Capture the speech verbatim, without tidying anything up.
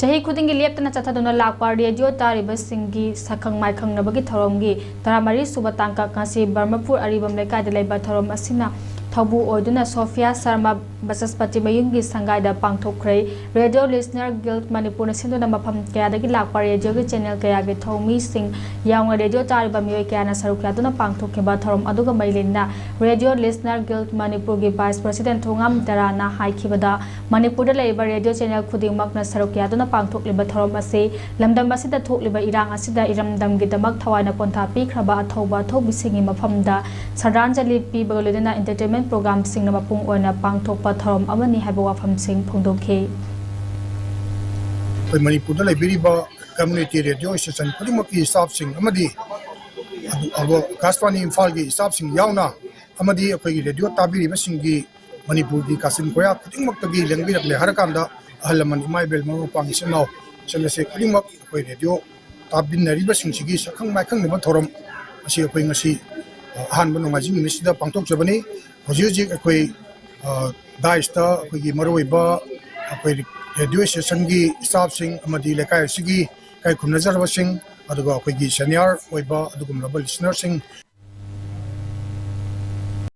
ꯆꯍꯤ ꯈꯨꯗꯤꯡꯒꯤ ꯂꯦꯞꯇꯅ ꯆꯠꯊꯗꯨꯅ ꯂꯥꯛꯄ ꯔꯦꯗꯤꯑꯣ ꯇꯥꯔꯤꯕꯁꯤꯡꯒꯤ ꯁꯛꯈꯪ ꯃꯥꯏꯈꯪꯅꯕꯒꯤ ꯊꯧꯔꯝꯒꯤ ꯇꯔꯥꯃꯔꯤ ꯁꯨꯕ ꯇꯥꯡꯀꯛ ꯉꯁꯤ ꯕ꯭ꯔꯍꯃꯄꯨꯔ ꯑꯔꯤꯕꯝ ꯂꯩꯀꯥꯏꯗ ꯂꯩꯕ ꯊꯧꯔꯝ ꯑꯁꯤꯅ ꯊꯧꯕꯨ ꯑꯣꯏꯗꯨꯅ ꯁꯣꯐꯤꯌꯥ ꯁꯔꯃ ꯕꯆꯁꯄꯇꯤ ꯃꯌꯨꯝꯒꯤ ꯁꯪꯒꯥꯏꯗ ꯄꯥꯡꯊꯣꯛꯈ꯭ꯔꯦ꯫ ꯔꯦꯗꯤꯑꯣ ꯂꯤꯁꯅꯔ ꯒꯤꯜꯗ ꯃꯅꯤꯄꯨꯔꯅ ꯁꯤꯟꯗꯨꯅ ꯃꯐꯝ ꯀꯌꯥꯗꯒꯤ ꯂꯥꯛꯄ ꯔꯦꯗꯤꯑꯣꯒꯤ ꯆꯦꯅꯦꯜ ꯀꯌꯥꯒꯤ ꯊꯧꯃꯤꯁꯤꯡ ꯌꯥꯎꯅ ꯔꯦꯗꯤꯑꯣ ꯇꯥꯔꯤꯕ ꯃꯤꯑꯣꯏ ꯀꯌꯥꯅ ꯁꯔꯨꯛ ꯌꯥꯗꯨꯅ ꯄꯥꯡꯊꯣꯛꯈꯤꯕ ꯊꯧꯔꯝ ꯑꯗꯨꯒ ꯃꯔꯤ ꯂꯩꯅꯅ ꯔꯦꯗꯤꯑꯣ ꯂꯤꯁꯅꯔ ꯒꯤꯜꯗ ꯃꯅꯤꯄꯨꯔꯒꯤ ꯚꯥꯏꯁ ꯄ꯭ꯔꯁꯤꯗꯦꯟꯠ ꯊꯣꯉꯥꯝ ꯇꯦꯔꯥꯅ ꯍꯥꯏꯈꯤꯕꯗ, ꯃꯅꯤꯄꯨꯔꯗ ꯂꯩꯔꯤꯕ ꯔꯦꯗꯤꯑꯣ ꯆꯦꯅꯦꯜ ꯈꯨꯗꯤꯡꯃꯛꯅ ꯁꯔꯨꯛ ꯌꯥꯗꯨꯅ ꯄꯥꯡꯊꯣꯛꯂꯤꯕ ꯊꯧꯔꯝ ꯑꯁꯤ ꯂꯝꯗꯝ ꯑꯁꯤꯗ ꯊꯣꯛꯂꯤꯕ ꯏꯔꯥꯡ ꯑꯁꯤꯗ ꯏꯔꯝꯗꯝꯒꯤꯗꯃꯛ ꯊꯋꯥꯏꯅ ꯄꯣꯟꯊꯥ ꯄꯤꯈ꯭ꯔꯕ ꯑꯊꯧꯕ ꯑꯊꯧꯕꯤꯁꯤꯡꯒꯤ ꯃꯐꯝꯗ ꯁ꯭ꯔꯗꯥꯟꯖꯂꯤ ꯄꯤꯕꯒ ꯂꯣꯏꯅꯅ ꯏꯟꯇꯔꯇꯦꯟꯃꯦꯟ ꯄ꯭ꯔꯣꯒ꯭ꯔꯥꯝꯁꯤꯡꯅ ꯃꯄꯨꯡ ꯑꯣꯏꯅ ꯄꯥꯡꯊꯣꯛꯄ ꯊꯧꯔꯝ ꯑꯃꯅꯤ ꯍꯥꯏꯕ ꯋꯥꯐꯝꯁꯤꯡ ꯐꯣꯡꯗꯣꯛꯈꯤ꯫ ꯑꯩꯈꯣꯏ ꯃꯅꯤꯄꯨꯔꯗ ꯂꯩꯕꯤꯔꯤꯕ ꯀꯝꯃ꯭ꯌꯨꯅꯤꯇꯤ ꯔꯦꯗꯤꯑꯣ ꯁ꯭ꯇꯦꯁꯟ ꯈꯨꯗꯤꯡꯃꯛꯀꯤ ꯁ꯭ꯇꯥꯐꯁꯤꯡ ꯑꯃꯗꯤ ꯑꯗꯨ ꯑꯥꯀꯥꯁꯕꯥꯅꯤ ꯏꯝꯐꯥꯜꯒꯤ ꯁ꯭ꯇꯥꯐꯁꯤꯡ ꯌꯥꯎꯅ ꯑꯃꯗꯤ ꯑꯩꯈꯣꯏꯒꯤ ꯔꯦꯗꯤꯑꯣ ꯇꯥꯕꯤꯔꯤꯕꯁꯤꯡꯒꯤ ꯃꯅꯤꯄꯨꯔꯒꯤ ꯀꯥꯆꯤꯟ ꯀꯣꯌꯥ ꯈꯨꯗꯤꯡꯃꯛꯇꯒꯤ ꯂꯦꯡꯕꯤꯔꯛꯂꯦ ꯍꯥꯏꯔꯀꯥꯟꯗ, ꯑꯍꯜ ꯂꯃꯟ, ꯏꯃꯥ ꯏꯕꯦꯜ, ꯃꯔꯨꯞ ꯃꯄꯥꯡ, ꯏꯆꯤꯟ ꯏꯅꯥꯎ, ꯏꯆꯟ ꯏꯅꯥꯎꯁꯤꯡ ꯈꯨꯗꯤꯡꯃꯛ ꯑꯩꯈꯣꯏ ꯔꯦꯗꯤꯑꯣ ꯇꯥꯕꯤꯟꯅꯔꯤꯕꯁꯤꯡꯁꯤꯒꯤ ꯁꯛꯈꯪ ꯃꯥꯏꯈꯪꯅꯕ ꯊꯧꯔꯝ ꯑꯁꯤ ꯑꯩꯈꯣꯏ ꯉꯁꯤ, ꯑ, ꯑꯍꯥꯟꯕ ꯅꯣꯡꯃꯥꯏꯖꯤꯡ ꯅꯨꯃꯤꯠꯁꯤꯗ ꯄꯥꯡꯊꯣꯛꯆꯕꯅꯤ꯫ ꯍꯧꯖꯤꯛ ꯍꯧꯖꯤꯛ ꯑꯩꯈꯣꯏ, ꯑ, ꯗꯥꯏꯁꯇ ꯑꯩꯈꯣꯏꯒꯤ ꯃꯔꯨꯑꯣꯏꯕ ꯑꯩꯈꯣꯏ ꯔꯦꯗꯤꯑꯣ ꯁ꯭ꯇꯦꯁꯟꯒꯤ ꯁ꯭ꯇꯥꯐꯁꯤꯡ ꯑꯃꯗꯤ ꯂꯩꯀꯥꯏ ꯑꯁꯤꯒꯤ ꯏꯀꯥꯏ ꯈꯨꯝꯅꯖꯔꯕꯁꯤꯡ, ꯑꯗꯨꯒ ꯑꯩꯈꯣꯏꯒꯤ ꯁꯦꯅꯤꯌꯔ ꯑꯣꯏꯕ ꯑꯗꯨꯒꯨꯝꯂꯕ ꯂꯤꯁꯅꯔꯁꯤꯡ,